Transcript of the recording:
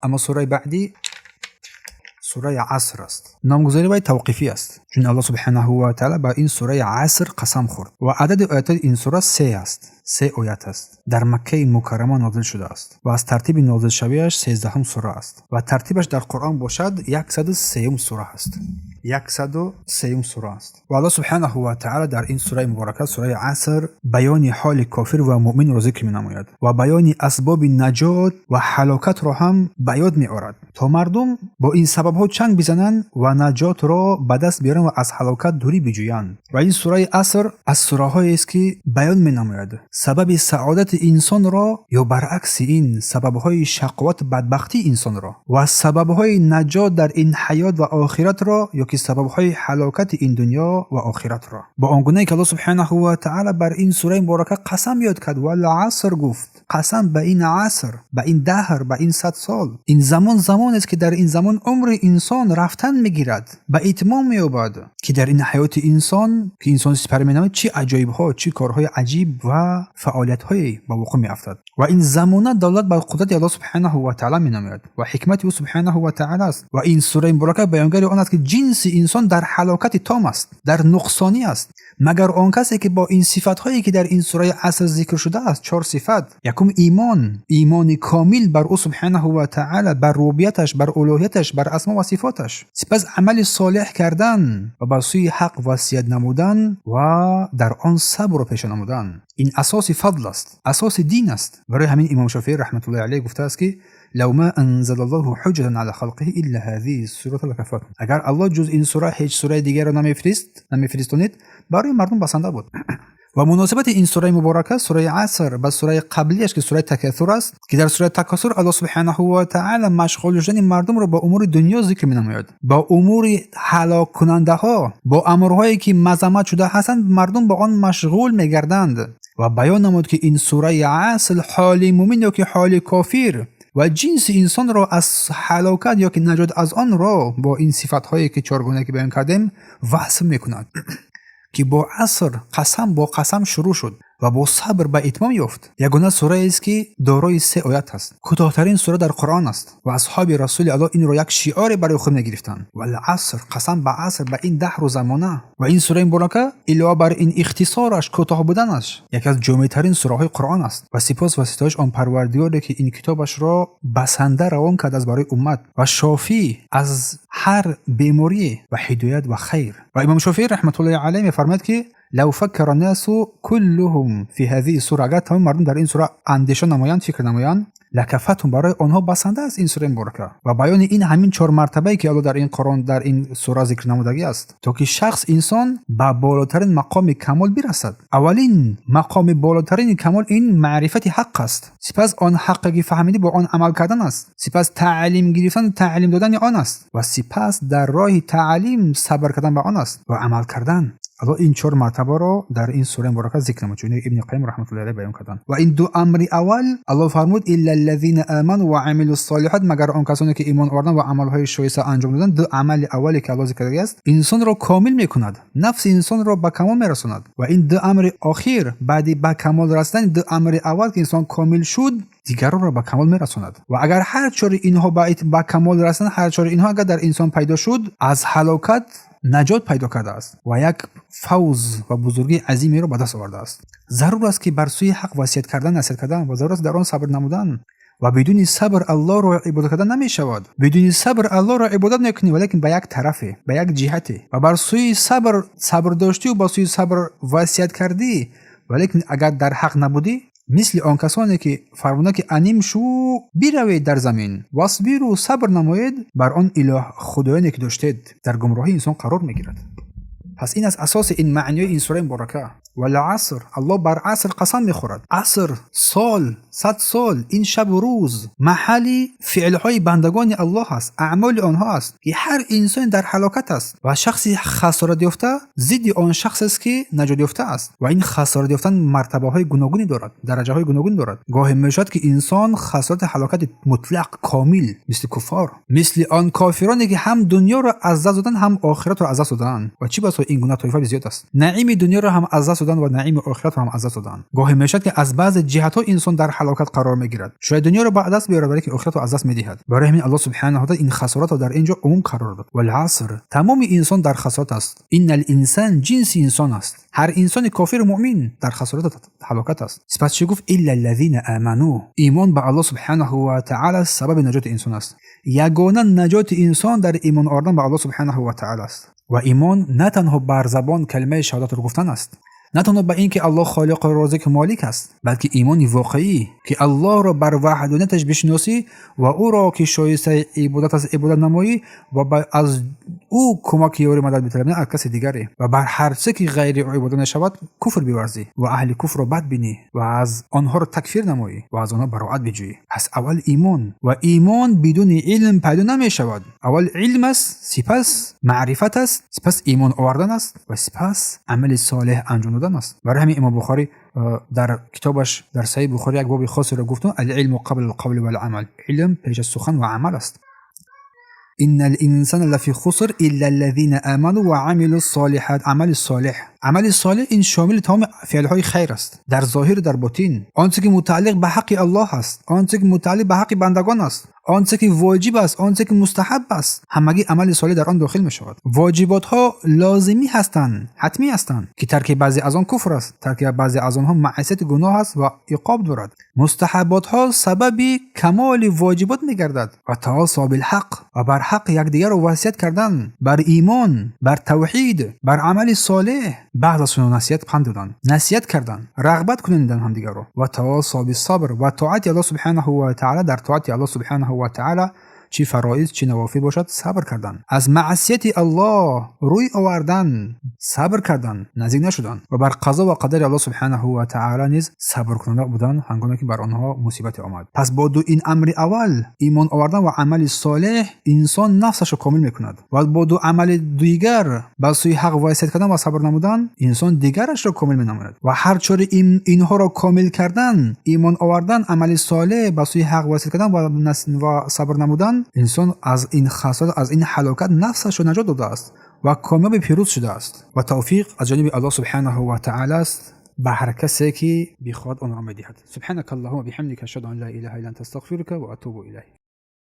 Аммо сураи баъдӣ сураи Аср аст. Номгузорӣ вай тавқифӣ аст, чун Аллоҳ субҳанаҳу ва таъала ба ин сураи Аср қасам хӯрд ва адади оятҳои ин сура се аст, се оят аст. Дар Маккаи Мукаррама нозил шудааст ва аз тартиби нозилшавиаш 13-ум сура аст ва тартибаш дар Қуръон бошад, 103-ум сура аст, 103-ум сура аст. Ва Аллоҳ субҳанаҳу ва таъала дар ин сураи муборака, сураи Аср, баёни ҳоли кофир ва муъминро зикр менамояд ва баёни асбоби наҷот ва ҳалокатро ҳам ба ёд меорад, то мардум бо ин сабабҳо чанг бизананд ва наҷотро ба даст биёранд ва аз ҳалокат дурӣ биҷӯянд. Ва ин сураи Аср аз сураҳоест, ки баён менамояд сабаби саодати инсонро ё баръакси ин сабабҳои шақовату бадбахтии инсонро ва сабабҳои наҷот дар ин ҳаёт ва охиратро ё ки сабабҳои ҳалокати ин дунё ва охиратро. Бо он гунае ки Аллоҳ субҳанаҳу ва таъала бар ин сураи муборака қасам ёд кард, вал-аср гуфт, қасам ба ин аср, ба ин даҳр, ба ин 100 сол. Ин замон замонест, ки дар ин замон умри инсон рафтан мегирад, ба итмом меёбад, ки дар ин ҳаёти инсон, ки инсон сипарӣ менамояд, чӣ аҷоибҳо, чӣ корҳои аҷиб ва фаъолиятҳое ба вуқӯъ меафтад. Ва ин замона далолат бар қудрати Аллоҳ субҳанаҳу ва таъала менамояд ва ҳикмати ӯ субҳанаҳу ва таъала аст. Ва ин сураи муборака баёнгари он аст, ки ҷинси инсон дар ҳалокати том аст, дар нуқсонӣ аст, магар он касе, ки бо ин сифатҳое, ки дар ин сураи Аср зикр шудааст, чор сифат: якум, имон, имони комил бар ӯ субҳанаҳу ва таъала, бар рубубияташ, бар улӯҳияташ, бар асмо ва сифоташ, сипас амали солеҳ кардан ва ба сӯи ҳақ васият намудан ва дар он сабрро пеша намудан. Ин асоси фадл аст, асоси дин аст. Барои ҳамин имом Шофеӣ раҳматуллоҳи алайҳ гуфтааст, ки لو ما أنزل الله حجة على خلقه إلا هذه السورة لكفت. Агар Аллоҳ ҷуз ин сура ҳеҷ сураи дигарро намефиристонид, барои мардум басанда буд. Ва муносибати ин сураи муборака, сураи Аср, ба сураи қаблияш, ки сураи Такасур аст, ки дар сураи Такасур Аллоҳ субҳанаҳу ва таъала машғул шудани мардумро ба умури дунё зикр менамояд, ба умури ҳалоккунандаҳо, бо амрҳое, ки мазаммат шуда ҳастанд, мардум ба он машғул мегарданд, ва баён намуд, ки ин сураи Аср ҳоли муъмин ё ки ҳоли кофир ва ҷинси инсонро аз ҳалокат ё ки наҷот аз онро бо ин сифатҳое, ки чоргуна ки баён кардем, васф мекунад, ки бо аср қасам, бо қасам шурӯъ шуд ва бо сабр ба итмом ёфт. Ягона сураест, ки дорои се оят аст, кӯтоҳтарин сура дар Қуръон аст. Ва асҳоби Расули Аллоҳ инро як шиоре барои худ мегирифтанд: вал-аср, қасам ба аср, ба ин даҳру замона. Ва ин сураи муборака илова бар ин ихтисораш, кӯтоҳ буданаш, яке аз ҷомеътарин сураҳои Қуръон аст. Ва сипос ва ситоиш он Парвардигоре, ки ин китобашро басанда равон кард аз барои уммат ва шофӣ аз ҳар беморӣ ва ҳидоят ва хайр. Ва имом Шофеӣ раҳматуллоҳи алайҳ мефармояд, ки لو فكر الناس كلهم في هذه السورة, агар тамоми мардум дар ин сура андеша намоянд, фикр намоянд, لكفتهم, барои онҳо басанда аст ин сураи муборака ва баёни ин ҳамин чор мартабае, ки Аллоҳ дар ин Қуръон, дар ин сура зикр намудагӣ аст, то ки шахс, инсон ба болотарин мақоми камол бирасад. Аввалин мақоми болотарини камол ин маърифати ҳақ аст, сипас он ҳаққе, ки фаҳмидӣ, бо он амал кардан аст, сипас таълим гирифтан, таълим додани он аст ва сипас дар роҳи таълим сабр кардан ба он аст ва амал кардан. Аллоҳ ин чор мартабаро дар ин сураи муборака зикр намуд, чун Ибни Қайим раҳматуллоҳи алайҳ баён карданд. Ва ин ду амри аввал Аллоҳ фармуд: إلا الذين آمنوا وعملوا الصالحات, магар он касоне, ки имон оварданд ва амалҳои шоиста анҷом доданд. Ду амали аввале, ки Аллоҳ зикр кардагиаст, инсонро комил мекунад, нафси инсонро ба камол мерасонад. Ва ин ду амри охир, баъди ба камол расидани ду амри аввал, ки инсон комил шуд, дигаронро ба камол мерасонад. Ва агар ҳар чори инҳо ба камол расанд, ҳар чори инҳо агар дар инсон пайдо шуд, аз ҳалокат наҷот пайдо кардааст ва як фавз ва бузургии азимеро ба даст овардааст. Зарур аст, ки бар сӯи ҳақ васият кардан, насиҳат кардан ва зарур аст дар он сабр намудан. Ва бидуни сабр Аллоҳро ибодат кардан намешавад. Бидуни сабр Аллоҳро ибодат мекунӣ, валекин ба як тарафе, ба як ҷиҳате, ва бар сӯи сабр сабр доштию ба сӯи сабр васият кардӣ, валекин агар дар ҳақ набудӣ, мисли он касоне, ки фармуда, ки أن امشوا, биравед дар замин, واصبروا, сабр намоед бар он илоҳ худоёне, ки доштед, дар гумроҳии инсон қарор мегирад. Пас ин аст асоси ин маъниёи ин сураи муборака. والعصر, Аллоҳ бар аср қасам мехӯрад. Аср, сол, 100 сол, ин шабу рӯз маҳалли феълҳои бандагони Аллоҳ аст, аъмоли онҳо аст, ки ҳар инсоне дар ҳалокат аст ва шахси хасоратёфта зидди он шахсест, ки наҷотёфта аст. Ва ин хасорат ёфтан мартабаҳои гуногунӣ дорад, дараҷаҳои гуногун дорад. Гоҳе мешавад, ки инсон хасорати ҳалокати мутлақ, комил, мисли куффор, мисли он кофироне, ки ҳам дунёро аз даст доданд, ҳам охиратро аз даст доданд. Ва чӣ басо ин гуна тоифа зиёд аст. Наими дунёро ҳам аз даст доданд ва наими охиратро ҳам аз даст доданд. Гоҳе мешавад, ки аз баъзе ҷиҳатҳо инсон дар ҳалокат қарор мегирад. Шояд дунёро ба даст биёрад, вале ки охиратро аз даст медиҳад. Барои ҳамин Аллоҳ субҳанаҳу ва таъала ин хасоратро дар ин ҷо умум қарор дод. Вал-аср, тамоми инсон дар хасорат аст. Иннал инсан ҷинси инсон аст. Ҳар инсони кофиру муъмин дар хасорат ҳалокат аст. Сипас чӣ гуфт? Илла аллазина аману. Имон ба Аллоҳ субҳанаҳу ва таъала сабаби наҷоти инсон аст. Ягона наҷоти инсон дар имон овардан ба Аллоҳ субҳанаҳу ва таъала аст. Ва имон на танҳо бар забон калимаи шаҳодатро гуфтан аст, на танҳо ба ин ки Аллоҳ холиқу розиқу молик аст, балки имони воқеӣ, ки Аллоҳро бар ваҳдонияташ бишиносӣ ва ӯро, ки шоистаи ибодат аст, ибодат намоӣ ва аз ӯ кӯмаки ёри мадад биталабӣ, на аз каси дигаре, ва бар ҳар чизе, ки ғайри ӯ ибодат мешавад, куфр биварзӣ ва аҳли куфрро бад бинӣ ва аз онҳоро такфир намоӣ ва аз онҳо бароат биҷӯӣ. Пас аввал имон, ва имон бидуни илм пайдо намешавад. Аввал илм аст, сипас маърифат аст, сипас имон овардан аст ва сипас амали солеҳ анҷом додан аст. Барои ҳамин Имом Бухорӣ дар китобаш, дар Саҳиҳи Бухорӣ, як боби хосеро гуфтум: العلم قبل القول والعمل. Илм пеш аз сухан ва амал аст. إن الإنسان لفي خسر إلا الذين آمنوا وعملوا الصالحات. Амали солеҳ, амали солеҳ ин шомили тамоми феълҳои хайр аст, дар зоҳиру дар ботин, он чизе, ки мутааллиқ ба ҳаққи Аллоҳ аст, он чизе, ки мутааллиқ ба ҳаққи бандагон аст, он чизе, ки воҷиб аст, он чизе, ки мустаҳаб аст, ҳамагӣ амали солеҳ дар он дохил мешавад. Воҷиботҳо лозимӣ ҳастанд, ҳатмӣ ҳастанд, ки тарки баъзе аз он куфр аст, тарки баъзе аз онҳо маъсияти гуноҳ аст ва иқоб дорад. Мустаҳаботҳо сабаби камоли воҷибот мегардад. وتواصوا بالحق, ва бар ҳақ якдигарро васият кардан, бар имон, бар тавҳид, бар амали солеҳ. Баъз аз насиҳат панд доданд, насиҳат кардан, рағбат кунониданд ҳамдигарро. وتواصوا بالصبر, ва тоати Аллоҳ субҳанаҳу ва таъала. Дар тоати Аллоҳ субҳанаҳу ва таъала, чӣ фароиз, чӣ навофил бошад, сабр кардан, аз маъсияти Аллоҳ рӯй овардан, сабр кардан, наздик нашудан ва бар қазо ва қадари Аллоҳ субҳанаҳу ва таъала низ сабркунанда будан, ҳангоме ки бар онҳо мусибате омад. Пас бо ду ин амри аввал, имон овардан ва амали солеҳ, инсон нафсашро комил мекунад ва бо ду амали дигар, ба сӯи ҳақ васият кардан ва сабр намудан, инсон дигарашро комил менамояд. Ва ҳар чори инҳоро комил кардан, имон овардан, амали солеҳ, ба сӯи ҳақ васият кардан ва сабр намудан, инсон аз ин хасорат, аз ин ҳалокат нафсашро наҷот додааст ва комёби пирӯз шудааст. Ва тавфиқ аз ҷониби Аллоҳ субҳанаҳу ва таъала аст, ба ҳар касе, ки бихоҳад, онро медиҳад. سبحانك اللهم بحمدك، أشهد أن لا إله إلا أنت، أستغفرك وأتوب إليك.